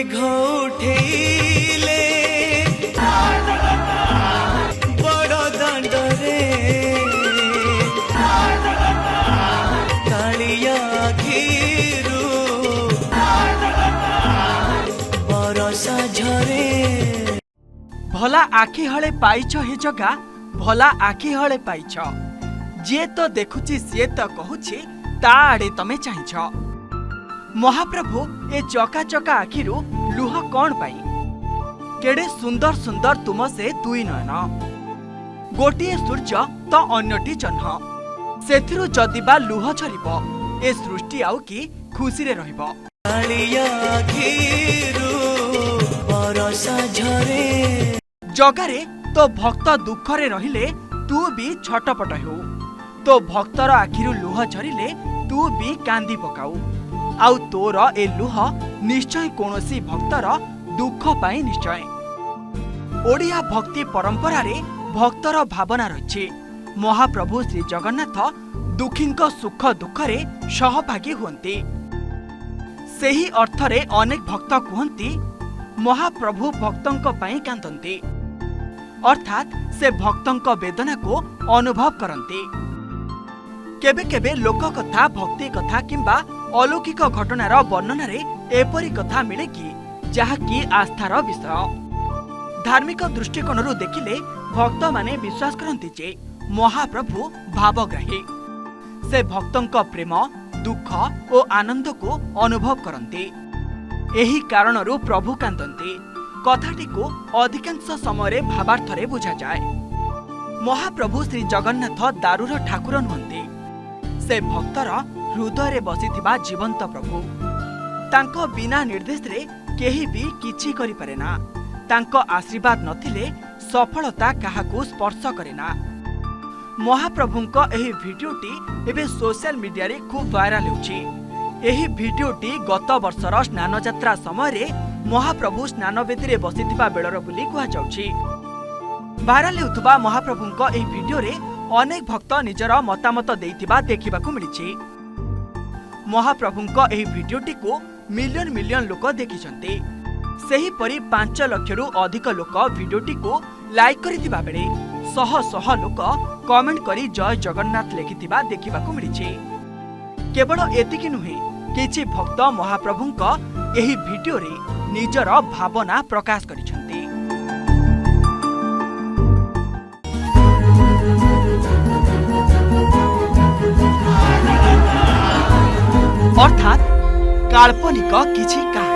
ମେଘ ଉଠେଇଲେ ବଡ଼ ଦାଣ୍ଡରେ, କାଳିଆ ଆଖିରୁ ବରଷା ଝରେ। ଭଲା ଆଖି ହଳେ ପାଇଛ ହେ ଜଗା, ଭଲା ଆଖି ହଳେ ପାଇଛ। ଯିଏ ତ ଦେଖୁଛି, ସିଏ ତ କହୁଛି, ତା ଆଡ଼େ ତମେ ଚାହିଁଛ। ମହାପ୍ରଭୁ, ଏ ଚକା ଚକା ଆଖିରୁ ଲୁହ କଣ ପାଇଁ? କେଡ଼େ ସୁନ୍ଦର ସୁନ୍ଦର ତୁମ ସେ ଦୁଇ ନୟନ। ଗୋଟିଏ ସୂର୍ଯ୍ୟ ତ ଅନ୍ୟଟି ଜହ୍ନ। ସେଥିରୁ ଯଦି ବା ଲୁହ ଝରିବ, ଏ ସୃଷ୍ଟି ଆଉ କି ଖୁସିରେ ରହିବ? କାଳିଆ ଆଖିରୁ ବରଷା ଝରେ। ଜଗାରେ, ତୋ ଭକ୍ତ ଦୁଃଖରେ ରହିଲେ ତୁ ବି ଛଟପଟ ହେଉ। ତୋ ଭକ୍ତର ଆଖିରୁ ଲୁହ ଝରିଲେ ତୁ ବି କାନ୍ଦି ପକାଉ। ଆଉ ତୋର ଏ ଲୁହ ନିଶ୍ଚୟ କୌଣସି ଭକ୍ତର ଦୁଃଖ ପାଇଁ ନିଶ୍ଚୟ। ଓଡ଼ିଆ ଭକ୍ତି ପରମ୍ପରାରେ ଭକ୍ତର ଭାବନା ରହିଛି। ମହାପ୍ରଭୁ ଶ୍ରୀ ଜଗନ୍ନାଥ ଦୁଃଖୀଙ୍କ ସୁଖ ଦୁଃଖରେ ସହଭାଗୀ ହୁଅନ୍ତି। ସେହି ଅର୍ଥରେ ଅନେକ ଭକ୍ତ କୁହନ୍ତି, ମହାପ୍ରଭୁ ଭକ୍ତଙ୍କ ପାଇଁ କାନ୍ଦନ୍ତି, ଅର୍ଥାତ୍ ସେ ଭକ୍ତଙ୍କ ବେଦନାକୁ ଅନୁଭବ କରନ୍ତି। କେବେ କେବେ ଲୋକକଥା, ଭକ୍ତି କଥା କିମ୍ବା ଅଲୌକିକ ଘଟଣାର ବର୍ଣ୍ଣନାରେ ଏପରି କଥା ମିଳେ କି ଯାହାକି ଆସ୍ଥାର ବିଷୟ। ଧାର୍ମିକ ଦୃଷ୍ଟିକୋଣରୁ ଦେଖିଲେ ଭକ୍ତମାନେ ବିଶ୍ୱାସ କରନ୍ତି ଯେ ମହାପ୍ରଭୁ ଭାବଗ୍ରାହୀ। ସେ ଭକ୍ତଙ୍କ ପ୍ରେମ, ଦୁଃଖ ଓ ଆନନ୍ଦକୁ ଅନୁଭବ କରନ୍ତି। ଏହି କାରଣରୁ ପ୍ରଭୁ କାନ୍ଦନ୍ତି କଥାଟିକୁ ଅଧିକାଂଶ ସମୟରେ ଭାବାର୍ଥରେ ବୁଝାଯାଏ। ମହାପ୍ରଭୁ ଶ୍ରୀ ଜଗନ୍ନାଥ ଦାରୁର ଠାକୁର ନୁହନ୍ତି। ସେ ଭକ୍ତର ହୃଦୟରେ ବସିଥିବା ଜୀବନ୍ତ ପ୍ରଭୁ। ତାଙ୍କ ବିନା ନିର୍ଦ୍ଦେଶରେ କେହି ବି କିଛି କରିପାରେ ନା। ତାଙ୍କ ଆଶୀର୍ବାଦ ନଥିଲେ ସଫଳତା କାହାକୁ ସ୍ପର୍ଶ କରେ ନା। ମହାପ୍ରଭୁଙ୍କ ଏହି ଭିଡିଓଟି ଏବେ ସୋସିଆଲ ମିଡିଆରେ ଖୁବ୍ ଭାଇରାଲ ହେଉଛି। ଏହି ଭିଡିଓଟି ଗତ ବର୍ଷର ସ୍ନାନଯାତ୍ରା ସମୟରେ ମହାପ୍ରଭୁ ସ୍ନାନବେଦୀରେ ବସିଥିବା ବେଳର ବୋଲି କୁହାଯାଉଛି। ଭାଇରାଲ ହେଉଥିବା ମହାପ୍ରଭୁଙ୍କ ଏହି ଭିଡିଓରେ ଅନେକ ଭକ୍ତ ନିଜର ମତାମତ ଦେଇଥିବା ଦେଖିବାକୁ ମିଳିଛି। ମହାପ୍ରଭୁଙ୍କ ଏହି ଭିଡିଓଟିକୁ ମିଲିୟନ ମିଲିୟନ ଲୋକ ଦେଖିଛନ୍ତି। ସେହିପରି 5 ଲକ୍ଷରୁ ଅଧିକ ଲୋକ ଭିଡିଓଟିକୁ ଲାଇକ୍ କରିଥିବା ବେଳେ ଶହ ଶହ ଲୋକ କମେଣ୍ଟ କରି ଜୟ ଜଗନ୍ନାଥ ଲେଖିଥିବା ଦେଖିବାକୁ ମିଳିଛି। କେବଳ ଏତିକି ନୁହେଁ, କିଛି ଭକ୍ତ ମହାପ୍ରଭୁଙ୍କ ଏହି ଭିଡିଓରେ ନିଜର ଭାବନା ପ୍ରକାଶ କରିଛନ୍ତି। ଅର୍ଥାତ୍ କାଳ୍ପନିକ କିଛି କାହାଣୀ।